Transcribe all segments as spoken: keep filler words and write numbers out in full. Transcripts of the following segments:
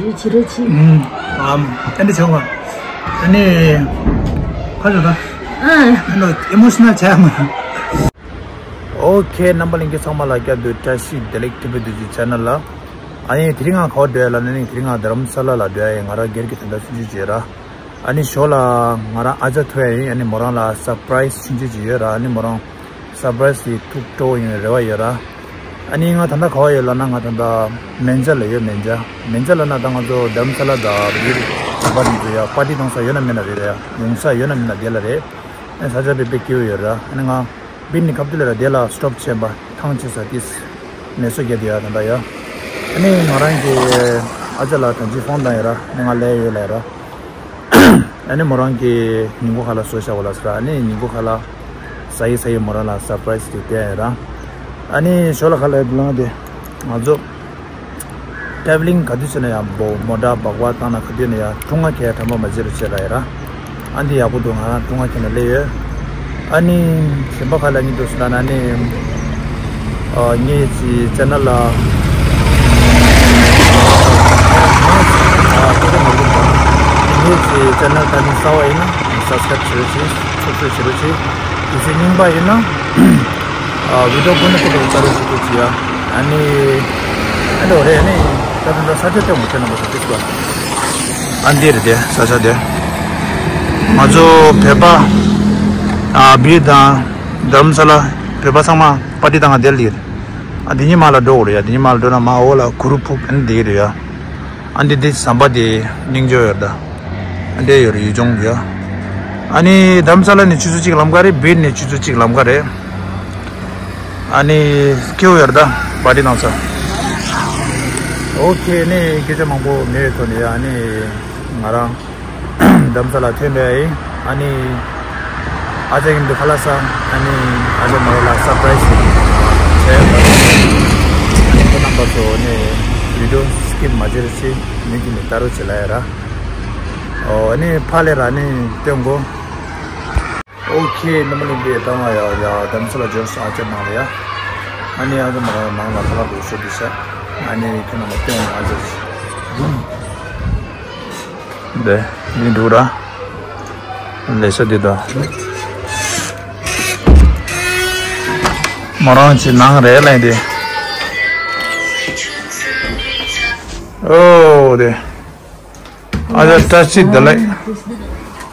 བྱེད་རོགས་བྱེད། ཨམ། ཨ་ནི་བྱུང་བ། ཨ་ནི། ཁ་ཆུ་ད། ཨ་ནི་ཨི་མོ་ཤི་ནལ་ཆགས་མ། ཨོ་ཁེ། རྣམ་པ་ལྷན་རྒྱས་ཚང་མ་ལ་བསྐྱར་དུ་བཀྲ་ཤིས་བདེ་ལེགས། ཐེ་བེ་དུ་ཇི་ཆེ་ནལ་ལ། ཨ་ནི་དེ་རིང་ང་ག་པར་འགྲོ་ཡ་ལབ་ན་ནི་དེ་རིང་ང་རྡ་རམ་ས་ལ་ལ་འགྲོ་ཡ་ཡིན། ང་རང་སྒེར་གྱི་དོན་དག་སུན་ཆུ་བྱས་ར། ཨ་ནི་ཞོར་ལ་ང་རང་ཨ་ཅག་ཐུག་ཡ་ཡིན། ཨ་ནི་མོ་རང་ལ་སར་པ་རའི་སི་ཆུང་ཆུང་ཅིག་ཡོད་ར། ཨ་ནི་མོ་རང་སར་པ་རའི་སི་དེ་ཐུགས་སྤྲོ་བོ་ཡོང་བའི་རེ་བ་ཡོད་ར། ཨ་ནི་ང་ད་ལྟ་ག་པར་ཡོད་ལབ་ན་ང་ད་ལྟ་མན་ཇ་ལ་ཡོད། མན་ཇ། མན་ཇ་ལབ་ན་ད་ང་ཚོ་རྡ་རམ་ས་ལ་དང་བིར་བ་དེ་ཚོ་ཡ་པར་ཊི་བཏང་ས་ཡོད་ན་མེད་ན་རེད་ཡ། ཡོང་ས་ཡོད་ན་མེད་ན་དེ་ལ་རེད། ཨ་ནི་ས་ཆ་དཔེ་དཔེ་སྐྱིད་པོ་ཡོད་ར། ཨ་ནི་ང་བིར་ནི་ཁབ་ཏུ་ལ་ར་དེ་ལ་སི་ཊོབ་བྱས་པ་ཐང་ཆད་ས་དེ་མེ་སོ་རྒྱག་དེ་ཡ་ད་ལྟ་ཡ། ཨ་ནི་ང་རང་གི་ཨ་ཅག་ལ་ད་ཅི་ཕོན་བཏང་ཡོད་ར། ཨ་ནི་ང་ལས་ཡོད་ལ་ཡ་ར། ཨ་ནི་མོ་རང་གི་ཉིན་གུང་ཁ་ལག་བཟོ་བཞག་པ་ལ་ཟེར། ཨ་ནི་ཉིན་གུང་ཁ་ལག་ཟ་ཡི་ཟ་ཡི་མོ་རང་ལ་སར་པ་རའི་སི་དེ་སྟེར་ཡ་ར། ཨ་ནི་ཞོར་ལ་ཁ་ལག་དེ་ལང་དེ་ང་ཚོ་ཊེ་བེ་ལིང་ག་དུས་བྱས་ན་ཡང་བོ་མོ་ཊ་སྦག་སྦག་བཏང་ན་ག་དུས་ན་ཡང་ཁྲུང་ང་ཁེ་དྲན་པ་མ་བརྗེད་རོགས་བྱེད་ལ་ཡ་ར། ཨ་འདི་ཡག་པོ་འདུག་ང་རང་ཁྲུང་ང་ཁེ་ན་སླེབས་ཡོད། ཨ་ནི་གཞན་པ་ག་ལ་ཉིད་དུ་སོང་ན་ནི། ཨ་ངེད་ཀྱི་ཆེ་ནལ་ལ། ཨ་ངེད་ཀྱི་ཆེ་ནལ་ད་ནི་གསར་པ་ཡིན་ན་སབ་སི་ཀ་རེབ་བྱེད་རོགས་བྱེད། ཚུགས་སྤྲོད་བྱེད་རོགས་བྱེད། དེ་ཚེ་རྙིང་པ་ཡིན་ན། ཨ་བི་ཌི་ཡོ་ཀུན་ནས་ཀུན་ཏུ་ལྟ་རོགས་བྱེད་རོགས་བྱེད་ཡ། ཨ་ནི། ཨ་འདྲ་བ་རེད། ཨ་ནི་ད་ད་ད་ས་ཆ་སྟོན་མོ་ཁྱེད་རྣམ་པ་ཚོ་ཕེབས་ཤོག་ཨ་འདི་རེད་དེ་ས་ཆ་དེ། ང་ཚོ་བོད་པ། ཨ་བིར་དང་རྡ་རམ་ས་ལ་བོད་པ་ཚང་མ་པར་ཊི་བཏང་ག་དེར་ལི་རེད། ཨ་འདི་ཉི་མ་ལ་འགྲོ་དགོས་རེད་ཡ། འདི་ཉི་མ་ལ་འགྲོ་ན་མ་འོ་ལ་གུ་རུ་ཕུག་ཨ་ནི་འདི་རེད་ཡ། ཨ་འདི་འདི་ཟམ་པ་དེ་སྙིང་རྗེ་ཡོད་རེད་ད། ཨ་འདྲ་ཡོད་རེད་ཡུལ་ལྗོངས་ཡ། ཨ་ནི་རྡ་རམ་ས་ལ་ནས་ཆུ་ཚོད་གཅིག་ལམ་ཁ་རེད། བིར་ནས་ཆུ་ཚོད་གཅིག་ལམ་ཁ་རེད། ཨ་ནི་སྐྱིད་པོ་ཡོད་རེད་ད་པར་ཊི་གནང་ས། ཨོ་ཁེ། ནི་སྐད་ཆ་མང་པོ་མེད་པའི་ཐོག་ནས་ཨ་ནི་ང་རང་རྡ་རམ་ས་ལ་ཐོན་པ་ཡིན། ཨ་ནི་ཨ་ཅག་གི་འདུག་ཁ་ལག་ཟ། ཨ་ནི་ཨ་ཅག་མོ་རང་ལ་སར་པ་རའི་སི་བྱས་ཡོད་པ། ཨ་ནི་ཁྱེད་རྣམ་པ་ཚོ་ནི་བི་ཌི་ཡོ་སི་ཀིབ་མ་བྱེད་རོགས་བྱེད། མུ་མཐུད་ནས་ལྟ་རོགས་བྱེད་ལ་ཡ་ར། ཨོ་ཨ་ནི་ཕར་ལས་ར་ནི་སྟོན་གོ། ཨོ་ཁེ། རྣམ་པ་ལྷན་རྒྱས་ད་ང་ཡ་ཡ་རྡ་རམ་ས་ལ་འབྱོར་སོང་། ཨ་ཅག་ནང་ལ་ཡ། ཨ་ནི་ཨ་ཅག་མོ་རང་ནང་ལ་ཁ་ལག་འདུག་ཤོ་འདུག་ཤ། ཨ་ནི་ཁྱེད་རྣམ་པ་སྟོན་ཨ་ཅག་འདི་འདི་འདུག་ར། ལས་ས་འདི་དང་། མོ་རང་ཅི་ནང་རེད་ལན་དེ། ཨོ་དེ། ཨ་ཅག་བཀྲ་ཤིས་བདེ་ལེགས།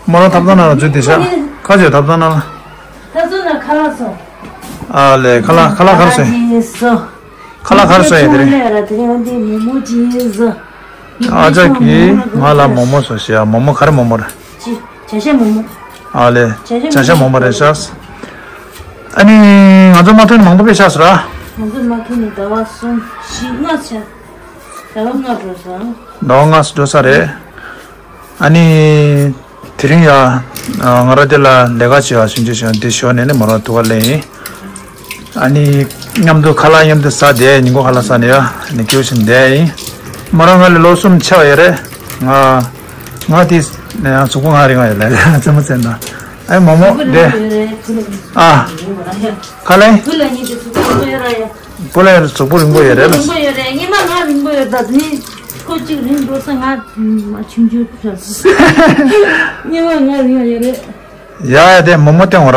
མོ་རང་ཐབ་ཚང་ནང་ལ་འཛུལ་དེ་ཤ། ཁ་ཅིག་ཐབ་ཚང་ནང་ལ། ཐབ་ཚང་ནང་ཁ་ལག་སོང་། ཨ་ལས་ཁ་ལག་ཁ་ལག་ག་རེ་སོང་། ཁ་ལག་ག་རེ་སོང་ཡིན་དེ་རིང་། ཁ་ལག་ག་རེ་སོང་ཡིན་དེ་རིང་། དེ་རིང་འོན་ཏེ་མོག་མོག་ཅིག་ཟ། ཨ་ཅག་གིས་ང་ལ་མོག་མོག་བཟོ་ཞེས། ཨ་མོག་མོག་ག་རེ་མོག་མོག་རེད། ཅི། བྱ་ཤ་མོག་མོག་ཨ་ལས། བྱ་ཤ་མོག་མོག་རེད་ཤག་ཨ་ནི་ང་ཚོ་མ་ཐོན་མང་པོ་ཕེབས་ཤག་ཟེར་ར། ང་ཚོ་མ་ཐོན་ནས་ཟླ་བ་གསུམ་བཞི་ལྔ་ཆགས། ཟླ་བ་ལྔ་འགྲོ་སོང་། ཟླ་བ་ལྔ་འགྲོ་ས་རེད། ཨ་ནི་དེ་རིང་ཡ། ང་རང་དེ་ལ་ལས་ཀ་བྱེད་པ་ཞིག་འཇུ་བྱུང་། དེ་ཞོར་ནས་ནི་མོ་རང་ཐུག་ག་སླེབས་ཡིན། ཨ་ནི་མཉམ་དུ་ཁ་ལག་མཉམ་དུ་ཟ་བསྡད། ཉིན་གུང་ཁ་ལག་ཟ་ནས་ཡ། ཨ་ནི་སྐྱིད་པོ་ཞིག་བསྡད་ཡིན། མོ་རང་ང་ལས་ལོ་གསུམ་ཆེ་བ་ཡོད་རེད། ང་ང་དེ་ནས་ཡང་གཟུགས་པོ་ང་རིང་བ་ཡོད་ལ་རྩེད་མོ་རྩེ་ན། ཨ་མོག་མོག་དེ། ཨ། ག་ལེ། བུ་ལ་གཟུགས་པོ་རིང་པོ་ཡོད་རེད་ལ། རིང་པོ་ཡོད་རེད། སྔོན་མ་ང་རིང་པོ་ཡོད། ད་དེ་ནས་ཁོ་གཅིག་རིང་འགྲོ་ས། ང་མ་ཆུང་ཆུང་ཁ་སྔོན་མ་ང་རིང་ཡོད་རེད། ཡ་ཡ་དེ་མོག་མོག་སྟེང་འོ་ར།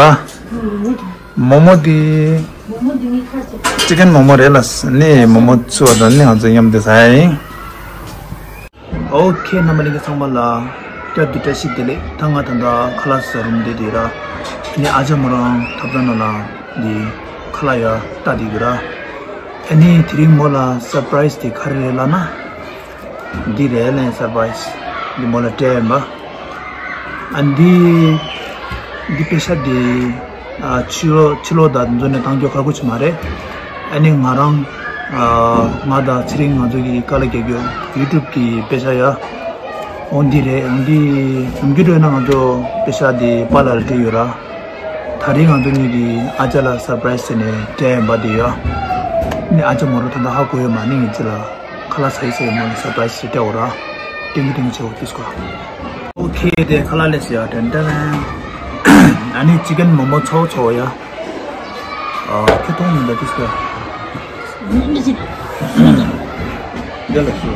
མོག་མོག་དེ། མོག་མོག་དེ་ངའི་ཁ་ཅིག་ཅི་ཀན་མོག་མོག་རེད་ལ། ནི་མོག་མོག་བཙུགས་པ་དང་ནི་ང་ཚོ་མཉམ་དུ་ཟ་ཡ་ཡིན། ཨོ་ཁེ། རྣམ་པ་ལྷན་རྒྱས་ཚང་མ་ལ་བསྐྱར་དུ་བཀྲ་ཤིས་བདེ་ལེགས། ད་ང་ད་ལྟ་ཁ་ལག་ཟ་རུང་བསྡད་དེ་ར། ནི་ཨ་ཅག་མོ་རང་ཐབ་ཚང་ནང་ལ་འདི་ཁ་ལག་ཡ་ལྟ་བསྡད་ཀྱི་ར། ཨ་ནི་དེ་རིང་མོ་ལ་སར་པ་རའི་སི་དེ་ག་རེ་རེད་ལབ་ན། འདི་རེད་ལན་སར་པ་རའི་སི། འདི་མོ་ལ་སྤྲད་ཡིན་པ། ཨ་འདི་འདི་པེ་ཤ་འདི། ཨ་ཕྱི་ལོགས་ཕྱི་ལོགས་དང་འཛུལ་ནས་བཏང་རྒྱུ་ཁག་པོ་ཅིག་མ་རེད། ཨ་ནི་ང་རང་ཨ་ང་དང་ཚེ་རིང་ང་ཚོ་གི་དཀའ་ལས་རྒྱག་རྒྱུ་ཡུ་ཊུབ་གི་པེ་ཤ་ཡ། འོ་འདི་རེད། འོ་འདི་ནམ་རྒྱུན་འགྲོ་ན་ང་ཚོ་པེ་ཤ་འདི་པཱ་ལགས་ལ་སྤྲད་ཡོད་ར། ད་རིང་ང་ཚོ་གཉིས་ཀྱིས་ཨ་ཅག་ལ་སར་པ་རའི་སི་བྱས་ནས་སྤྲད་ཡིན་པ་འདི་ཡ། ནི་ཨ་ཅག་མོ་རང་ད་ལྟ་ཧ་གོ་ཡོད་མ་ནི་ངེད་ཅི་ལ། ཁ་ལག་ཟ་ཡི་ཟ་ཡི་མོ་ལ་སར་པ་རའི་སི་སྤྲད་འོ་ར། ཏིང་གི་ཏིང་གི་བྱེད་འོ་ཏིས་ཀོ། ཨོ་ཁེ། དེ་ཁ་ལག་ལས་ཟེར་ཡ་དྲན་དྲན། ཨ་ནི་ཅི་ཀན་མོག་མོག་ཚོ་ཚོ་ཡ། ཨ་ཁེ་ཐོང་མི་འདུག་ཏིས་ཀོ། འདི་ལ་ཞུ།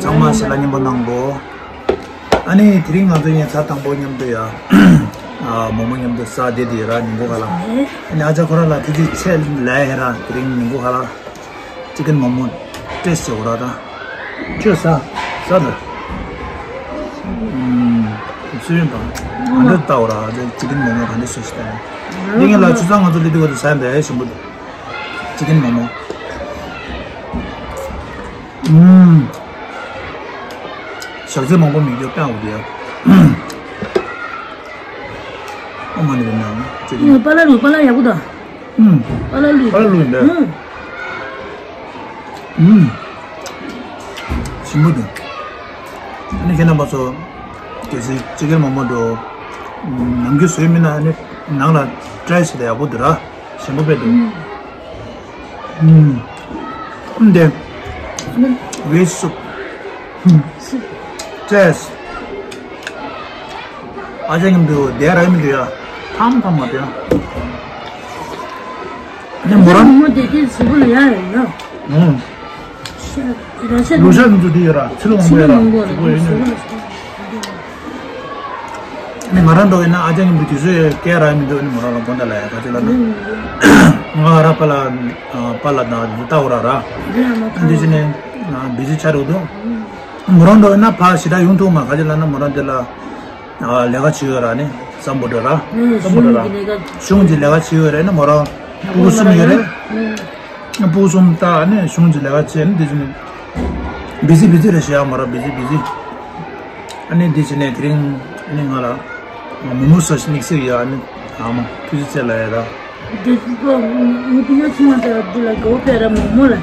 ཚང་མ་ཞལ་ལག་མཉམ་པོ་གནང་གོ། ཨ་ནི་དེ་རིང་ང་ཚོ་ངའི་ཚ་དང་པོ་མཉམ་དུ་ཡ། ཨ་མོག་མོག་མཉམ་དུ་ཟ་བསྡད་དེ་ཡོད་ར། ཉིན་གུང་ཁ་ལག་ཨ་ནི་ཨ་ཅག་ཁོ་རང་ལ་ཐུགས་རྗེ་ཆེ་ལབ་ཡ་ར། དེ་རིང་ཉིན་གུང་ཁ་ལག་ཅི་ཀན་མོག་མོག་ཊེསི་བྱེད་འོ་ར་ད། ཁྱོད་ཟ། ཟ་ད། ཨུམ། སུ་ཡིན་པ། ག་འདྲ་ལྟ་འོ་ར་ད། ཅི་ཀན་མོག་མོག་ག་འདྲ་ཞིག་ཞིག་ལྟ་ཡ། འདི་ངས་ལ་ཆུ་ཚང་ང་ཚོ་ལི་དུ་བ་དུ་ཟ་འདྲ་ཞིམ་པོ་འདུག་ཅི་ཀན་མོག་མོག་ཨུམ། ཞག་ཚི་མང་པོ་མི་འགྱོ་བཏང་འོ་དེ་ཡ། ཨ་མ་ནི་བེ་ན་ཅི་ཀན། ཨུམ། པ་ལ་རུ་པ་ལ་ཡག་པོ་ད། ཨུམ། ཨ་ལ་ལུས། ཨ་ལ་ལུས་འདི། ཨུམ། ཨུམ། ཞིམ་པོ་འདུག་ཨ་ནི་ཁྱེད་རྣམ་པ་ཚོ་གལ་སྲིད་ཅི་ཀན་མོག་མོག་འགྲོ། ཨུམ། ནམ་རྒྱུན་བཟོས་མིན་ན་ཨ་ནི་ནང་ལ་ཊྲའི་བྱེད་ད་ཡག་པོ་འདུག་ར། ཞིམ་པོ་དཔེ་འདུག་ཨུམ། ཨུམ། འདི་ཝེཇ་སུབ། ཨུམ། ཊྲའི། ཨ་ཅག་མཉམ་དུ་བསྡད་རག་མི་འདུག་ཡ། ཐམ་ཐམ་མ་བསྡད་ན། ནི་མོ་རང་། མོ་དེ་དེ་གཟུགས་པོ་ལ་ཡ་ཡོད་ཡ། ཨང་། ཤ་ར་ཤ་ལུ་ཤ་མི་འདུག་དེ་ཡོད་ར། ཚི་ལུ་མང་པོ་ཡོད་ར། ཚི་ལུ་མང་པོ་ཡོད་ན། ནི་ང་རང་འགྲོ་ཡིན་ན་ཨ་ཅག་མཉམ་དུ་དུས་ཚོད་སྐྱེལ་རག་མི་འདུག་ནི་མོ་རང་ལ་དགོངས་དག་ལ་ཡ་ག་ཚོད་ལ་ན། ང་ར་པཱ་ལགས་པཱ་ལགས་དང་ལྟ་འོ་ར་ར། འདི་ཕྱི་ནས་བི་ཟི་ཆགས་འགྲོ་འདུག་མོ་རང་འགྲོ་ཡིན་ན་ཕར་ཞེ་དྲག་ཡོང་ཐུབ་མ། ག་ཅི་ལབ་ན་མོ་རང་འདི་ལ་ལས་ཀ་བྱེད་ཡོད་ར་ནི། སམ་བྷོ་ཊ་ར། ཨ་སམ་བྷོ་ཊ་ར། གཞུང་གི་ལས་ཀ་བྱེད་ཡོད་རེད་ནི་མོ་རང་། ཕྲུ་གུ་གསུམ་ཡོད་རེད། ཕྲུ་གུ་གསུམ་ད་ནི་གཞུང་གི་ལས་ཀ་བྱས་ནི་འདི་ཚོ་ནི། བི་ཟི་བི་ཟི་རེད་ཤག་མོ་རང་བི་ཟི་བི་ཟི། ཨ་ནི་འདི་བྱས་ནས་དེ་རིང་ནི་ང་ལ་མོག་མོག་ཟ་ཞིག་དམིགས་བསལ་ཡ་ནི་ཨ་མ་ཐུགས་རྗེ་ཆེ་ལབ་ཡ་ར། འདི་ཚོ་ངའི་ཕི་ཡ་ཆུང་མ་དེ་འདི་ལ་དགའ་བོ་དཔེ་ར་མོག་མོག་ལ།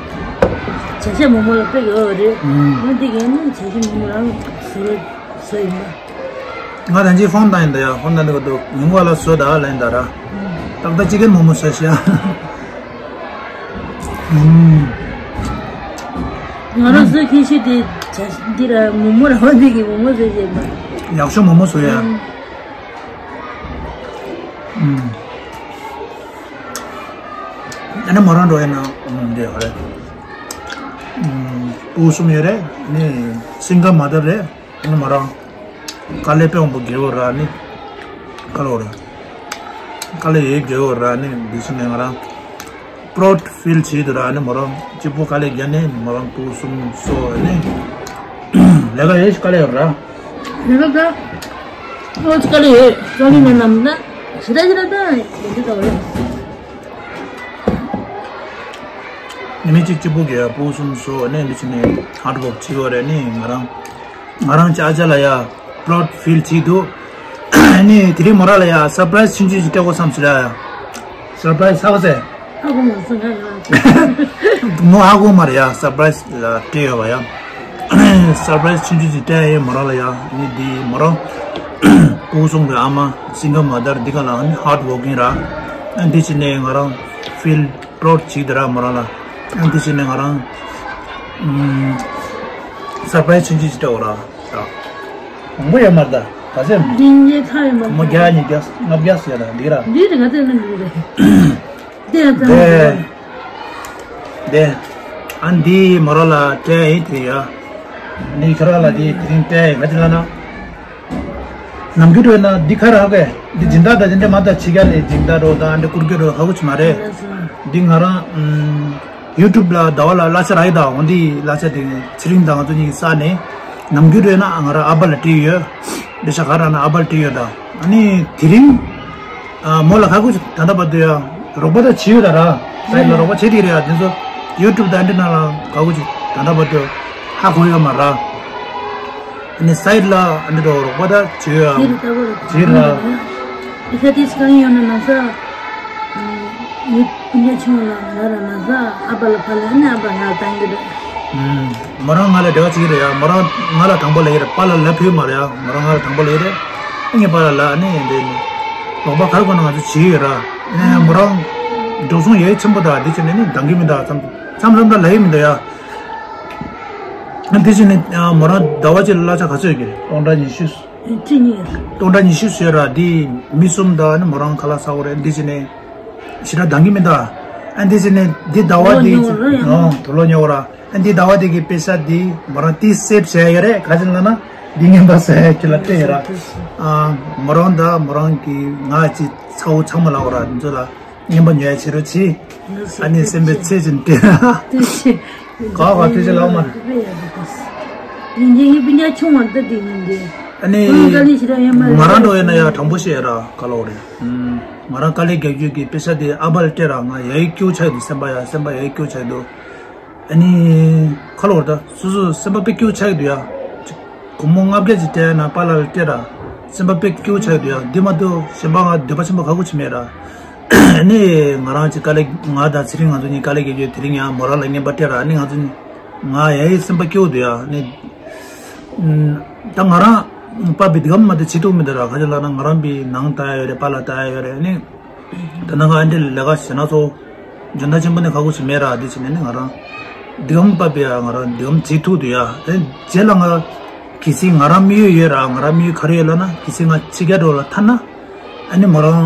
བྱ་ཤ་མོག་མོག་ལ་དཔེ་དགའ་བོ་རེད། ཨུམ། ང་འདི་གས་ནི་བྱ་ཤ་མོག་མོག་རང་བཟོ་བཟོ་ཡིན་པ། ང་ད་ཅི་ཧྥོན་བཏང་ཡིན་ད་ཡ། ཧྥོན་བཏང་འདི་ག་འདུག་ཉིན་གུང་ལ་བཟོ་ད་ལན་ད་ར། ཏག་ཏག་ཅི་ཀན་མོག་མོག་བཟོ་ཤ། ཨུམ། ང་རང་བཟོ་ཁྱད་ཆོས་དེ་བྱ་ཤ་འདི་ར་མོག་མོག་ར་བ་འདི་གི་མོག་མོག་བཟོ་བྱེད་པ། ཡག་ཤོས་མོག་མོག་བཟོ་ཡ། ཨུམ། ཨུམ། ཨ་ནི་མོ་རང་འགྲོ་ཡིན་ན་འདི་ཧ་རེད། ཕྲུ་གུ་གསུམ་ཡོད་རེད། ནི་སིང་གལ་མ་དར་རེད། ཨ་ནི་མོ་རང་དཀའ་ལས་དཔེ་མང་པོ་རྒྱག་ཡོད་ར་ནི། དཀའ་ལས་ར། དཀའ་ལས་ཡོད་རྒྱག་ཡོད་ར་ནི་འདི་ཕྱི་ནས་ང་རང་པྲོ་ཌི་ཕིལ་བྱེད་དུ་ར་ནི་མོ་རང་གཅིག་པོ་དཀའ་ལས་རྒྱག་ནས་མོ་རང་ཕྲུ་གུ་གསུམ་གསོ་ནི། ལས་ཀ་ཡོད་ཤི་དཀའ་ལས་ཡོད་ར། ལས་ཀ་ད། ཨོ་ཙི་དཀའ་ལས་ཡོད། ཙོ་ནི་ནན་ནམ་ན། ཞེ་དྲག་ཞེ་དྲག་ད་ཡོད་འདི་ད་ཡོད། ནི་མི་གཅིག་གཅིག་པུ་གིས་ཕྲུ་གུ་གསུམ་བཟོ་ནས་འདི་ཕྱི་ནས་ཧར་ཌི་ཝོརྐ་བྱེད་ཡོད་རེད་ནི་ང་རང་། ང་རང་ཅག་ཅག་ལ་ཡ་པྲོ་ཌི་ཕིལ་བྱེད་འདུག་ནི་དེ་རིང་མོ་རང་ལ་ཡ་སར་པ་རའི་སི་ཆུང་ཆུང་ཞིག་སྤྲད་དགོས་བསམ་ཟེར་ཡ། སར་པ་རའི་སི་ཧ་གོ་ཟེར། ཧ་གོ་མ་སོང་ང་ལ། མོ་ཧ་གོ་མ་རེད་ཡ། སར་པ་རའི་སི་ལ་སྤྲད་ཡོད་པ་ཡ། སར་པ་རའི་སི་ཆུང་ཆུང་ཞིག་སྤྲད་ཡ་ཡིན་མོ་རང་ལ་ཡ། ནི་འདི་མོ་རང་ཕྲུ་གུ་གསུམ་གི་ཨ་མ་སིང་གལ་མ་དར་འདི་ག་ལ་ནི་ཧར་ཌི་ཝོར་ཀིང་ར། འདི་ཕྱི་ནས་ང་རང་ཕིལ་པྲོ་ཌི་བྱེད་དུ་ར་མོ་རང་ལ། ཨ་འདི་བྱས་ནས་ང་རང་ཨུམ་སར་པ་རའི་སི་ཆུང་ཆུང་ཞིག་སྤྲད་འོ་ར། ད་མང་པོ་ཡོད་མ་རེད་ད། ག་ཚད་འདི་ཉིད་ཁ་ཡོད་མ་མོ་རེད། བརྒྱ་ཉིས་བརྒྱ་ལྔ་བརྒྱ་ཟེར་ད་འདི་ར། འདི་རེད་ག་ཚད་ན་འདི་རེད། དེ་ཡང་ཙམ་དེ་རེད། དེ་ཨ་འདི་མོ་རང་ལ་སྤྲད་ཡིན་དེ་ཡ། འདི་ཁྱོད་རང་ལ་འདི་དེ་རིང་སྤྲད་ཡིན་ག་ཚད་ལ་ན། ནམ་རྒྱུན་འགྲོ་ན་འདི་ཁ་རག་གས་འདི་སྦྱིན་བདག་དང་འདི་འདྲ་མ་དང་ཕྱི་རྒྱལ་ལས་སྦྱིན་བདག་འགྲོ་དང་འདི་བསྐུར་རྒྱུ་འགྲོ་ཧ་གོ་ཆི་མ་རེད། འདི་ང་རང་ཨུམ་ཡུ་ཊུབ་ལ་ཟླ་བ་ལ་གླ་ཆ་རག་ཡི་དང་འོ་འདི་གླ་ཆ་དེ་ཚེ་རིང་དང་ང་ཚོ་གཉིས་ཀྱིས་བསགས་ནས་ནམ་རྒྱུན་འགྲོ་ན་ང་རང་ཨ་ཕ་ལ་སྤྲད་ཡོད། འདི་ཤ་ག་རག་ན་ཨ་ཕ་ལ་སྤྲད་ཡོད་ད། ཨ་ནི་དེ་རིང་ཨ་མོ་ལ་ཧ་གོ་ཆི་ད་ལྟ་བར་དུ་ཡ་རོགས་པ་དང་བྱས་ཡོད་ད་ར། སའི་ཊི་ལ་རོགས་པ་བྱས་དེ་རེད་ཡ། དེ་ཚོ་ཡུ་ཊུབ་དང་འདི་ནང་ལ་ཧ་གོ་ཆི་ད་ལྟ་བར་དུ་ཧ་གོ་ཡོད་མ་ར། ཨ་ནི་སའི་ཊི་ལ་ཨ་ནི་རོགས་པ་ད་བྱེད་ཡོད། ཇི་ར་ལྟ་བུ་རེད། ཇི་ར། ཨི་ཤ་ཏིས་གང་ཡོད་ན་ན་ས། ཡུ་ཕུ་ཉ་ཆུང་ལ་ང་ར་ན་ས་ཨ་པ་ལ་ཕ་ལ་ཨ་ནི་ཨ་པ་ང་བཏང་གི་རེད། མོ་རང་ང་ལ་འབྲེལ་བ་བྱེད་ཀྱི་རེད་ཡ། མོ་རང་ང་ལ་དང་པོ་ལབ་ཀྱི་རེད། པཱ་ལགས་ལབ་ཕོད་མ་རེད་ཡ། མོ་རང་ང་ལ་དང་པོ་ལབ་ཀྱི་རེད། ཨ་ངའི་པཱ་ལགས་ལ་ཨ་ནི་འདི་ནི་རོགས་པ་ག་རེ་དགོས་ན་ང་ཚོ་བྱེད་ཀྱི་ཡོད་ར། ཨ་མོ་རང་འགྲོ་སོང་ཡ་ཆེན་པོ་ད་འདི་བྱས་ནས་ནི་འདང་གི་མི་འདུག་མཚམས་མཚམས་མཚམས་ད་ལབ་ཀྱི་མི་འདུག་ཡ། ཨ་འདི་བྱས་ནས་མོ་རང་ཟླ་བ་གཅིག་ལ་གླ་ཆ་ག་ཚོད་ཡོད་ཀྱི་རེད། སྟོང་ཕྲག་ཉི་ཤུ། ཁྲི་གཉིས། སྟོང་ཕྲག་ཉི་ཤུ་ཟེར་ར་འདི་མི་གསུམ་དང་ནི་མོ་རང་ཁ་ལག་ཟ་དགོས་རེད། འདི་བྱས་ནས་ཞེ་དྲག་འདང་གི་མི་འདུག་ཨ་འདི་བྱས་ནས་འདི་ཟླ་བ་འདི་ལོ་ཉོ་ར་ཡང་ཨོ་དུ་ལོ་ཉོ་ར། ཨ་འདི་ཟླ་བ་འདི་གི་པེ་ས་འདི་མོ་རང་ཏི་སེབ་བྱས་ཡོད་རེད། ག་ཅི་ལ་ན་འདི་ངན་པ་ཟ་ཡ་ཁྱི་ལ་སྤྲད་ཡོད་ར། ཨ་མོ་རང་དང་མོ་རང་གི་ང་ཅི་ཚ་བོ་ཚང་མ་ལ་འོ་ར་འདི་ཚོ་ལ། ངན་པ་ཉོ་ཡ་བྱེད་རོགས་གྱིས། ཨ་ནི་སེམས་པའི་ཚེ་ཅན་དེ། ཏུ་ཆེ། ག་བ་ཐུགས་རྗེ་ལགས་མ། ཉིན་རྒྱལ་ངའི་སྤུན་ཀྱག་ཆུང་བར་ད་དེ་ཉིན་རྒྱལ། ཨ་ནི། ཁོང་དཀའ་ལས་ཞེ་དྲག་ཡོད་མ་རེད། ང་རང་འགྲོ་ཡོད་ན་ཡ་དྲང་པོ་བཤད་ར་ག་ལོག་རེད། ང་རང་དཀའ་ལས་རྒྱག་རྒྱུ་གི་པེ་ས་དེ་ཨ་བལ་སྤྲད་ར་ང་ཡ་ཡི་སྐྱོ་ཆགས་འདུག་སེམས་པ་ཡ་སེམས་པ་ཡ་ཡི་སྐྱོ་ཆགས་འདུག་ཨ་ནི། ག་ལོག་རེད་ད་སོ་སོ་སེམས་པ་དཔེ་སྐྱོ་ཆགས་འདུག་ཡ། སྒོར་མོ་ལྔ་བརྒྱ་ཅིག་སྤྲད་ན་པཱ་ལགས་ལ་སྤྲད་ར། སེམས་པ་དཔེ་སྐྱོ་ཆགས་འདུག་ཡ། འདི་མ་གཏོགས་གཞན་པ་ང་འདོད་པ་ཆེན་པོ་ག་གུ་ཅི་མེད་ར། ཨ་ནི་ང་རང་ཅིག་དཀའ་ལས་ང་དང་ཚེ་རིང་ང་ཚོ་གཉིས་དཀའ་ལས་རྒྱག་རྒྱུ་དེ་རིང་ཡང་མོ་རང་ལ་རྔན་པ་སྤྲད་ར། ཨ་ནི་ང་ཚོ་གཉིས་ང་ཡ་ཡི་སེམས་པ་སྐྱོ་འདུག་ཡ། ཨ་ནི་ད་ང་རང་པ་བི་འདི་གམ་མ་དེ་བྱེད་ཐུབ་མི་འདུག་ར། ག་ཅི་ལབ་ན་ང་རང་བི་ནང་ལྟ་ཡ་ཡོད་རེད། པཱ་ལགས་ལྟ་ཡ་ཡོད་རེད། ཨ་ནི་ད་ནང་ང་ཨ་འདྲེ་ལས་ཀ་བྱེད་ན་ཚོ་འཇོན་ཐང་ཆེན་པོ་ནི་ག་གུ་ཞིག་མེད་ར། དེ་བྱས་ནས་ནི་ང་རང་འདི་གམ་པ་བི་ཡ་ང་རང་འདི་གམ་བྱེད་ཐུབ་འདུག་ཡ། ཨ་ནི་རྗེས་ལ་ང་གལ་སྲིད་ང་རང་དམིགས་ཡུལ་ཡོད་ར། ང་རང་དམིགས་ཡུལ་ག་རེ་ཡོད་ལབ་ན་གལ་སྲིད་ང་ཕྱི་རྒྱལ་འགྲོ་ལ་ཐར་ན། ཨ་ནི་མོ་རང་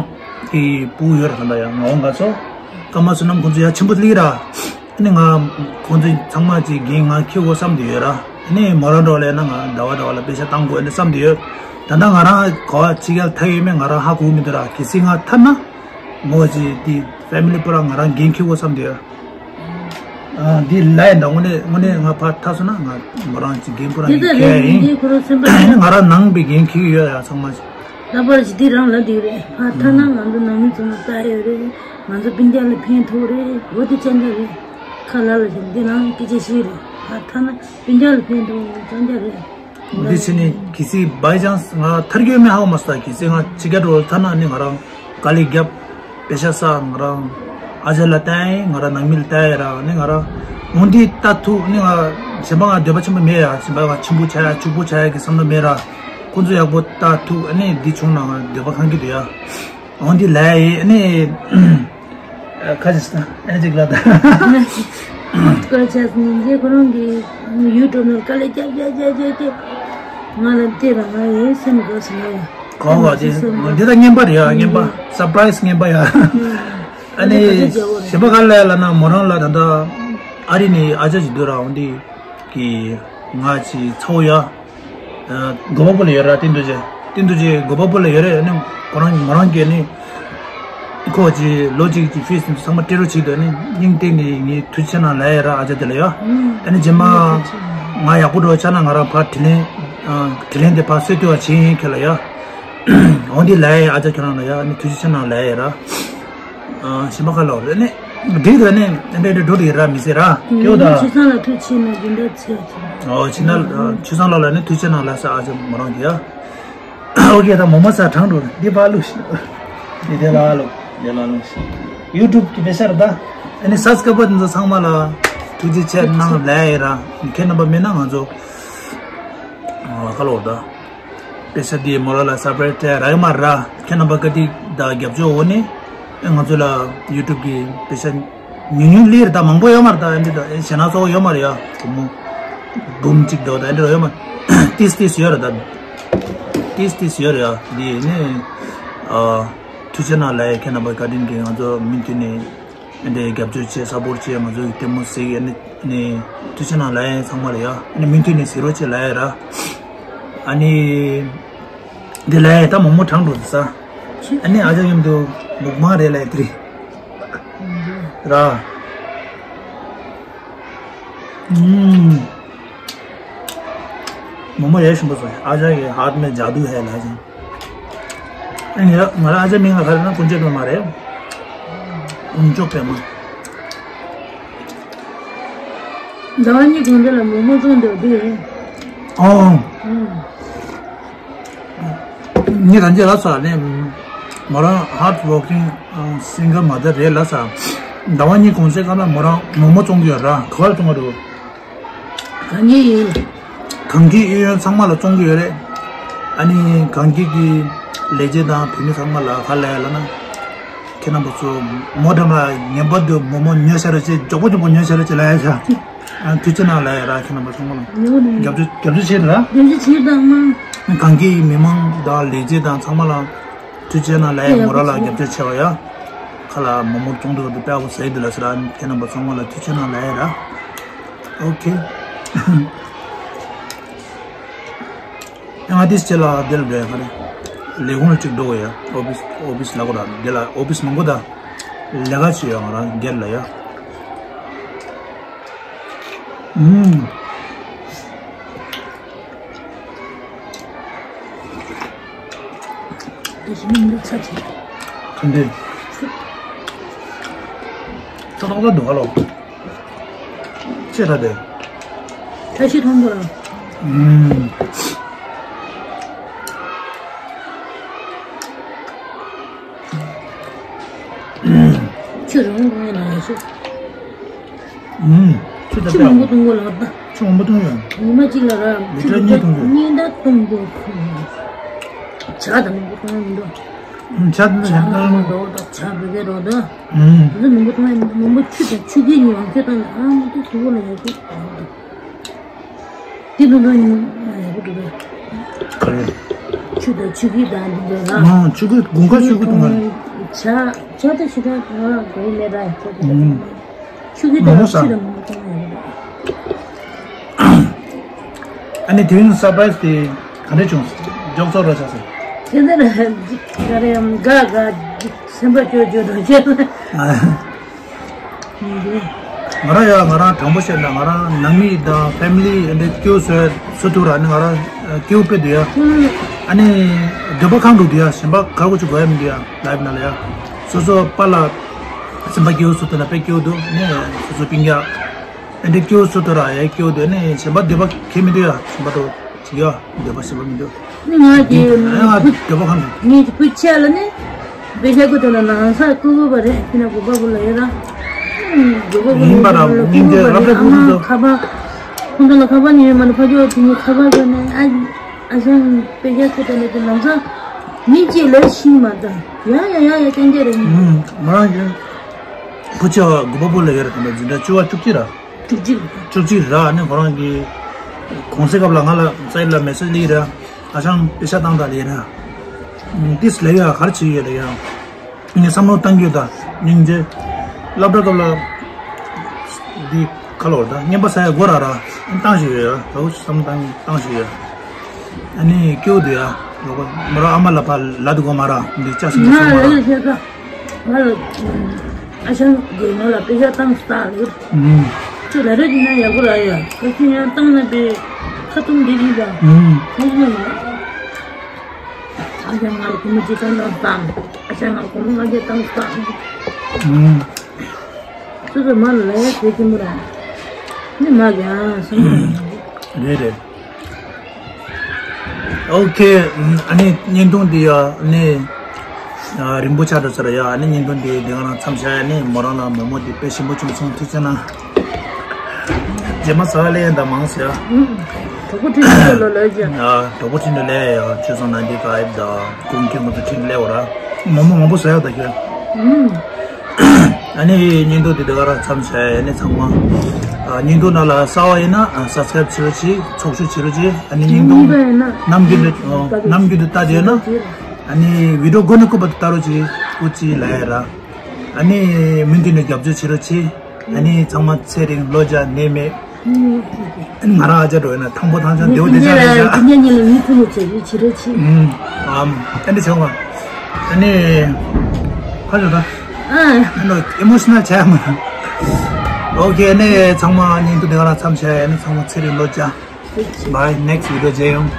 གི་བུ་ཡོད་ར་ད་ལྟ་ཡ་ང་འོང་ག་ཚོ་སྐར་མ་བསོད་ནམས་ཁོང་ཚོ་ཡ་ཆེན་པོ་སླེབས་ར། ཨ་ནི་ང་ཁོང་ཚོ་ཚང་མ་ཅིག་འགན་ང་འཁྱེར་དགོས་བསམ་དུ་ཡོད་ར། ཨ་ནི་མོ་རང་འགྲོ་ལས་ན་ང་ཟླ་བ་ཟླ་བ་ལ་པེ་ས་བཏང་དགོས་ཨ་ནི་བསམ་དུ་ཡོད། ད་ལྟ་ང་རང་ག་བ་ཕྱི་རྒྱལ་ཐར་ཡོད་མེད་ང་རང་ཧ་གོ་མི་འདུག་ར། གལ་སྲིད་ང་ཐར་ན་མོ་ཅིག་དེ་ཕེ་མི་ལི་པུ་ར་ང་རང་འགན་འཁྱེར་དགོས་བསམ་དུ་ཡོད། ཨ་འདི་ལས་ཡིན་ད་དངོས་གནས་དངོས་གནས་ང་ཕར་ཐར་སོང་ན་ང་མོ་རང་ཅིག་འགན་ཁུར་རང་འདི་ལྟ་གི་རེད། ཁྱེར་ཡིན། འདི་ཁོ་རང་སེམས་པ་ང་རང་ནང་པའི་འགན་འཁྱེར་གི་ཡོད་ཡ་ཚང་མ་ཅིག་ད་བར་ཞི་བདེ་རང་ལ་འདི་རེད། ཕར་ཐར་ན་ང་ཚོ་ནང་མི་ཚང་མ་ལྟ་ཡོད་རེད། ང་ཚོ་སྤུན་ཀྱག་ལ་ཕན་ཐོགས་རེད། འོ་དེ་ཅན་འདྲ་རེད། ཁ་ལ་ལ་ཞིག་འདི་རང་སྐད་ཆ་ཞིག་རེད། ཕར་ཐར་ན་སྤུན་ཀྱག་ལ་ཕན་ཐོགས་རེད་ཅན་འདྲ་རེད། འདི་བྱས་ནས་གལ་སྲིད་བའི་ཅན་སི་ང་ཐར་རྒྱུ་མེད་ཧ་གོ་མ་སོང་། གལ་སྲིད་ང་ཕྱི་རྒྱལ་འགྲོ་ཐར་ན་ནི་ང་རང་དཀའ་ལས་རྒྱབ་པེ་ས་བསགས་ང་རང་ཨ་ཅག་ལ་བལྟ་ཡིན། ང་རང་ནང་མི་ལ་བལྟ་ཡིན་ར། ནི་ང་རང་འོ་འདི་ལྟ་ཐུབ་ནི་ང་གཞན་པ་ང་འདོད་པ་ཆེན་པོ་མེད་ཡ། གཞན་པ་ང་ཆེན་པོ་ཆགས་ཡ་ཕྱུག་པོ་ཆགས་ཡ་གི་བསམ་བློ་མེད་ར། ཁོང་ཚོ་ཡག་པོ་ལྟ་ཐུབ་ཨ་ནི་འདི་བྱུང་ན་ང་འདོད་པ་ཁེངས་ཀྱི་འདུག་ཡ། འོ་འདི་ལས་ཡིན་ཨ་ནི། ཁ་ཅིག་ཨེ་ཅིག་ལ་ད། སྐར་ཆ་སྙིང་རྗེ་ཁོ་རང་གི་ཡུ་ཊུབ་ནང་དཀའ་ལས་རྒྱབ་རྒྱབ་རྒྱབ་རྒྱབ་རྒྱབ། ང་ལ་བལྟས་ར་ང་ཡའི་སེམས་དགའ་སོང་ང་ཡ། གོ་བ་དེ་འདི་ད་རྔན་པ་རེད་ཡ། རྔན་པ་སར་པ་རའི་སི་རྔན་པ་ཡ། ཨ་ནི་གཞན་པ་ག་ལ་ལ་ན་མོ་རང་ལ་ད་ལྟ་ཨ་རི་ནས་ཨ་ཅག་ཅིག་འདུག་ར། འོ་འདི་གི་ང་ཅིག་ཚ་བོ་ཡ། གོ་པ་པོ་ལ་ཡོད་ར། བསྟན་རྡོ་རྗེ། བསྟན་རྡོ་རྗེ་གོ་པ་པོ་ལ་ཡོད་རེད། ཨ་ནི་ཁོ་རང་མོ་རང་གིས་ནི་ཁོ་ཅིག་ལོ་གཅིག་གི་ཕིས་ཚང་མ་སྤྲད་རོགས་བྱེད་དོ། ཨ་ནི་སྙིང་གཏིང་ནས་ངས་ཐུགས་རྗེ་ཆེ་གནང་ལབ་ཡ་ར་ཨ་ཅག་དེ་ལ་ཡ། ཨ་ནི་རྗེས་མ་ང་ཡག་པོ་འགྲོ་ཆགས་ན་ང་རང་ཕར་དྲིན་ལན་དྲིན་ལན་དེ་ཕར་གསོ་ཐུབ་པ་བྱེད་ཡིན་ཁྱེད་ལ་ཡ། འོ་འདི་ལབ་ཡ་ཨ་ཅག་ཁྱེད་རང་ལ་ཡ། ཨ་ནི་ཐུགས་རྗེ་ཆེ་གནང་ལབ་ཡ་ར། ཨ་ཞིམ་པ་ཁ་ལོ་རེད་ནི། འགྲིག་རེད་ནི། འདྲེ་འདྲེ་འགྲོ་འགྲིག་ར་མི་ཟེར་ར། སྐྱོ་ད། ཆུ་ཚང་ལ་ཐུགས་ཆེ་གནང་འདི་འདྲ་ཚེ་ཆེ། ཨོ་ཆི་ན་ཆུ་ཚང་ལ་ལ་ནི་ཐུགས་ཆེ་གནང་ལ་ས་ཨ་ཅག་མོ་རང་གི་ཡ། ཨོ་ཁེ་ད་མོ་མོ་ས་དྲང་འགྲོ་འདི་ཕ་ལུག་ཤི། འདི་དེ་ལ་ལུག་དེ་ལ་ལུག་ཤི། ཡུ་ཊུབ་གི་པེ་ས་ར་ད། ཨ་ནི་སབ་སི་ཀ་རའི་བར་འདི་ཚོ་ཚང་མ་ལ་ཐུགས་རྗེ་ཆེ་གནང་ལབ་ཡ་ར། ཁྱེད་རྣམ་པ་མེད་ན་ང་ཚོ་ཁ་ལོ་ད། པེ་ས་དེ་མོ་རང་ལ་སར་པ་རའི་སི་སྤྲད་རག་གི་མ་རེད། ཁྱེད་རྣམ་པ་བཀའ་དྲིན་དང་རྒྱབ་སྐྱོར་འོག་ནས་ཨེ་ང་ཚོ་ལ་ཡུ་ཊུབ་གི་པེ་ས་ཉུང་ཉུང་སླེབས་རེད། ད་མང་པོ་ཡོད་མ་རེད། ད་ཨེ་འདི་ད་ཨེ་ཞེ་ན་ཚོགས་ཡོད་མ་རེད་ཡ། སྒོར་མོ་འབུམ་གཅིག་འདྲ་བོ་ད་ཨེ་འདྲ་ཡོད་མ་རེད། ཏིས་ཏིས་ཡོད་རེད། ད་ཏིས་ཏིས་ཡོད་རེད་ཡ། འདི་ནས་ཨ་ཐུགས་རྗེ་གནང་ལབ་ཡ། ཁྱེད་རྣམ་པ་བཀའ་དྲིན་གྱིས་ང་ཚོ་མུ་མཐུད་ནས། ཨ་ནི་རྒྱབ་སྐྱོར་བྱས་སཔོར་ཊི་བྱས་ང་ཚོ་ཡི་ལྟད་མོ་གཟིགས། ཨ་ནི་ཨ་ནི་ཐུགས་རྗེ་གནང་ལབ་ཡ་ཚང་མ་ལ་ཡ། ཨ་ནི་མུ་མཐུད་ནས་གཟིགས་རོགས་བྱེད་ལབ་ཡ་ར། ཨ་ནི་འདི་ལབ་ཡ་ད་མོག་མོག་དྲང་འགྲོ་ས། ཨ་ནི་ཨ་ཅག་མཉམ་དུ་མོག་མོག་རེད་ལབ་ཡ་དེ་རེད་ར། ཨུམ། མོག་མོག་ཡ་ཞིམ་པོ་སོང་། ཨ་ཅག་གི་ཧཱཐ་མེ་ཇཱ་དུ་ཧེ་ལབ་ཡ་ཅིག་ཨ་ནི་ང་ལ་ཨ་ཅག་མིང་ལ་ག་རེ་ན་ཀུན་སྤྱོད་པ་མ་རེད། ཀུན་སྤྱོད་པ་མ། ཟླ་བ་གཉིས་གོང་དེ་ལ་མོག་མོག་བཙོང་འདོད་དེ། ཨོ། ཨང་། ངས་རང་རྒྱལ་ལ་ས་ནས་མོ་རང་ཧཱརཌ་ཝོར་ཀིང་སིང་གར་མ་དར་རེད་ལ་ས། ཟླ་བ་གཉིས་གོང་ཚེ་ག་ལ་མོ་རང་མོག་མོག་བཙོང་གི་ཡོད་ར། ག་བར་བཙོང་གི་འདུག་གངས་སྐྱིད་ཡིན། གངས་སྐྱིད་གཡས་གཡོན་ཚང་མ་ལ་བཙོང་གི་ཡོད་རེད། ཨ་ནི་གངས་སྐྱིད་ཀྱི་ལས་བྱེད་དང་བུད་མེད་ཚང་མ་ལ་ག་ལ་ཡ་ལ་ན། ཁྱེད་རྣམ་པ་ཚོ་མོ་འགྲམ་ལ་ངན་པ་འདུག་མོག་མོག་ཉོས་ཤ་ར་ཅེ་མགྱོགས་པོ་མགྱོགས་པོ་ཉོས་ཤ་ར་ཅེ་ལ་ཡ་ཤ། ཨ་ཐུགས་རྗེ་གནང་ལ་ཡ་ར། ཁྱེད་རྣམ་པ་ཚང་མ་ལ་ཉོ་ནས་རྒྱབ་སྐྱོར་རྒྱབ་སྐྱོར་བྱེད་ར། རྒྱབ་སྐྱོར་བྱེད་དང་མ། གང་གི་མི་མང་དང་ལས་བྱེད་དང་ཚང་མ་ལ་ཐུགས་རྗེ་གནང་ལ་ཡ། མོ་རང་ལ་རྒྱབ་སྐྱོར་བྱས་པ་ཡ། ཁ་ལ་མོག་མོག་བཙོང་འདུག་འདི་དཔེ་ཡག་པོ་ཟ་ཡི་འདུག་ལ་ཟེར་ར། ཁྱེད་རྣམ་པ་ཚང་མ་ལ་ཐུགས་རྗེ་གནང་ལ་ཡ་ར། ཨོ་ཁེ། ང་དེ་སྤྱི་ལ་དེ་ལ་འགྲོ་ཡ་ག་རེ། ལས་ཁུངས་ལ་གཅིག་འགྲོ་དགོས་ཡ། ཨོ་ཕིས་ཨོ་ཕིས་ལ་གོ་ར། དེ་ལ་ཨོ་ཕིས་མང་པོ་ད་ལས་ཀ་བྱེད་ཡ། ང་རང་སྒེར་ལ་ཡ། ཨུམ། དེ་བཞིན་མི་འདུག་ཚ་ཆེ། ག་འདྲ། ཚ་ཏོག་ཏོག་འདུག་ག་ལོ། ཆེ་ད་དེ། ད་ཤི་ཐོང་པོ་ར། ཨུམ། ཆུ་རང་གང་ཡིན་ན་ཡང་ཆུ། ཨུམ། ཆུ་ད་ཆུ་མང་པོ་བཏུང་གོ་ལ་ད། ཆུ་མང་པོ་བཏུང་ཡོད། ཉི་མ་གཅིག་ལ་ར་ལི་ཊར་གཉིས་བཏུང་དགོས། གཉིས་ད་བཏུང་དགོས། ཇ་ད་མང་པོ་བཏུང་མི་འདུག་ཨུམ། ཇ་ད་ཇ་ད་མང་པོ་འདུག་ད་ཇ་བོད་སྐད་རོ་ད། ཨུམ། ད་མང་པོ་བཏུང་ཡ་མང་པོ་ཆུ་ད་ཆུ་གི་ཉི་མ་ཁྱོད་ད་ཨ་མ་ད་དུ་བོ་ལ་ཡ་ཁྱོད་ད། དེ་ལོ་ལོ་ཉུང་ཡག་པོ་འདུག་གས། ཆུ་དང་ཆུ་ཁྱི་དང་འདི་འདྲ་ལ། ཨ། ཆུ་ཁྱི་དགུན་ཁ་ཆུ་ཁྱི་གཏོང་བ། ཇ་ཇ་ད་ཞི་ཁ་ག་གོ་མེད་ར་ཡག་པོ་འདུག་ཨུམ། ཆུ་ཁྱི་མོག་མོག་དང་ཟ། ཆུ་དང་མོག་མོག་གཏོང་ཡག་པོ་འདུག་ཨ་ནི་དེ་རིང་སར་པ་རའི་སི་དེ་ག་འདྲ་བྱུང་། མགྱོགས་ཚོར་ར་ཆགས་སོང་། དེ་ལྟར་ག་རེ་ཡང་དགའ་དགའ་སེམས་པ་སྐྱོ་སྐྱོ་འགྲོ་བྱས། ང་རང་ཡ་ང་རང་དྲང་པོ་བཤད་ན་ང་རང་ནང་མི་དང་ཕེ་མི་ལི་འདི་སྐྱིད་པོ་བཟོ་བཟོ་ཐུབ་ར། ནི་ང་རང་སྐྱིད་པོ་དཔེ་འདུག་ཡ། ཨ་ནི་འདོད་པ་ཁེངས་འགྲོ་འདུག་ཡ། གཞན་པ་ག་རེ་ཅིག་དགོས་ཡ་མི་འདུག་ཡ། ལའིབ་ནང་ལ་ཡ་སོ་སོ་པཱ་ལགས་སེམས་པ་སྐྱིད་པོ་བཟོ་ཐུབ་ན་དཔེ་སྐྱིད་པོ་འདུག་ནི་སོ་སོ་སྤུན་ཀྱག་འདི་སྐྱིད་པོ་བཟོ་ཐུབ་ར་ཡ་སྐྱིད་པོ་འདུག་ནི་གཞན་པ་འདོད་པ་ཁེངས་མི་འདུག་ཡ། གཞན་པ་དང་ཅིག་ཡ་འདོད་པ་ཞེ་པོ་མི་འདུག་ནི་ང་གི་ཨ་ང་འདོད་པ་ཁེངས་འགྲོ། ངའི་བུ་ཆེ་ལ་ནི་དཔེ་ཆ་ཁུ་དེ་ལ་ནང་ས་ཀུ་ཀུ་བ་རེད། ཁྱི་ན་གོ་པ་བུ་ལ་ཡོད་ལ། གོ་པ་བུ་ཡིན་པ་ར་སྙིང་རྗེ་རབ་རེ་ཨ་ཁུ་མ་དུ། ཁ་པ་ཁོང་ཚོ་ལ་ཁ་པ་ཉོས་མ་ནི་ཕ་ཇོ་དེ་ནི་ཁ་པ་བཟོ་ནས་ཨ་ཨ་ཞང་དཔེ་ཆ་ཁུ་དེ་ལ་དེ་ནང་ས་མི་གཅིག་ལས་ཤིང་མ་དང་ཡ་ཡ་ཡ་ཡ་ཅན་ཅན་རེད། ང་རང་གི་བུ་ཆེ་བ་གོ་པ་བུ་ལ་ཡོད་རེད། དེ་འདྲ་འཛིན་གྲྭ་བཅུ་བ་བཅུ་གཅིག་ར། བཅུ་གཅིག་བཅུ་གཅིག་ར། ནི་ཁོ་རང་གི་གུང་སེང་སྐབས་ལ་ང་ལ་ཚ་ཡི་ལ་མེ་སེ་ཇི་སླེབས་ར། ཨ་ཞང་དཔེ་ཆ་བཏང་དང་ལེ་ར། ཏིས་ལེ་ཡ་གར་ཆི་ཡོད་ལེ་ཡ། ངས་བསམ་བློ་བཏང་རྒྱུ་དང་སྙིང་རྗེ། སློབ་གྲྭ་སྐབས་ལ་འདི་ཁ་ལོར་དང་རྔན་པ་ཟ་ཡ་དགོས་ར་ར། བཏང་ཞིག་ཡོད་ཡ། ད་བུ་བསམ་བློ་བཏང་བཏང་ཞིག་ཡོད། ཨ་ནི་སྐྱོ་འདུག་ཡ། ལོག་མོ་རང་ཨ་མ་ལ་ཕར་ལ་འདུག་གོ་མ་ར། འདི་ལྕགས་སྲིན་གྱི་སོང་མ་ར། ང་ལ་ཨ་ཞང་གིས་ང་ལ་དཔེ་ཆ་བཏང་སྟག་ལུར། ཁྱོད་ལ་རེ་ཅི་ན་ཡག་པོ་ར་ཡ། ཁ་ཆུ་ཡང་བཏང་ན་པའི་ཁ་ཐུམ་འདི་ཡིན་པ། ཁོང་ཚོ་ལ་ཨ་ཞང་ང་ལ་ཁོ་མོ་ཅི་བཏང་ན་བཏང་། ཨ་ཞང་ང་ལ་ཁོ་མོ་ང་ཅི་བཏང་བཏང་། སོ་སོ་མ་ལ་ལ་ཡ་བྱེད་ཀྱི་མོ་ར། ནི་མ་གི་ཨ་སོང་། རེད་རེད། ཨོ་ཁེ། ཨ་ནི་བརྙན་ཐུང་འདི་ཡ་ནི་རིང་པོ་ཆགས་འགྲོ་ས་རེད་ཡ། ཨ་ནི་བརྙན་ཐུང་འདི་འདི་ག་རང་མཚམས་བཞག་ཡ། ནི་མོ་རང་ལ་མོག་མོག་འདི་དཔེ་ཞིམ་པོ་བྱུང་སོང་། ཐུགས་རྗེ་གནང་། རྗེས་མ་ཟ་བ་ལས་ཡན་དང་མང་ཟེར་ཡ། གྲོགས་པོ་ཁྲིད་འགྲོ་ལོ་ལོས་ཀྱང་། གྲོགས་པོ་ཁྲིད་འགྲོ་ལས་ཡ། ཆོས་སོང་ནང་འདི་ག་ཡིབ་དང་ཀུན་མཁྱེན་ང་ཚོ་ཁྲིད་ལས་འོ་ར། མོག་མོག་མང་པོ་ཟ་ཡ་ད་ཁྱོད། ཨ་ནི་བརྙན་ཐུང་འདི་འདི་ག་རང་མཚམས་བཞག་ཡ། ཨ་ནི་ཚང་མ་བརྙན་ཐུང་ནང་ལ་གསར་པ་ཡིན་ན་སབ་སི་ཀ་རེབ་བྱེད་རོགས་གྱིས། ཚོགས་ཞུགས་བྱེད་རོགས་གྱིས། ཨ་ནི་བརྙན་ཐུང་ནམ་རྒྱུན་དུ་ནམ་རྒྱུན་དུ་ལྟ་བྱས་ན། ཨ་ནི་བི་ཌི་ཡོ་མགོ་ནས་སྐུ་བར་དུ་ལྟ་རོགས་གྱིས། སྐུ་མཁྱེན་ལ་ཡ་ར། ཨ་ནི་མུ་མཐུད་ནས་རྒྱབ་སྐྱོར་བྱེད་རོགས་གྱིས། ཨ་ནི་ཚང་མ་ཚེ་རིང་ལོ་བརྒྱ་ནད་མེད། ཨ་ནི་ང་རང་ཨ་ཅག་འགྲོ་ཡིན་ན་ཐང་པོ་ཐང་ཆང་བདེ་བོ་བདེ་ཆགས་རེད་ཤག་ཉིན་ལ་མི་ཕུ་མོ་བྱེད་རྒྱུ་བྱེད་རོགས་གྱིས། ཨ་ནི་བྱུང་བ། ཨ་ནི་ཁ་ཆོ་ད། ཨ་ནི་ཨི་མོ་ཤི་ནལ་བྱས་མ། ཨོ་ཁེ། ཨ་ནི་ཚང་མ་བརྙན་ཐུང་འདི་ག་རང་མཚམས་བཞག་ཡ། ཨ་ནི་ཚང་མ་ཚེ་རིང་ལོ་བརྒྱ། Bye, next video མཇལ་ཡོང་།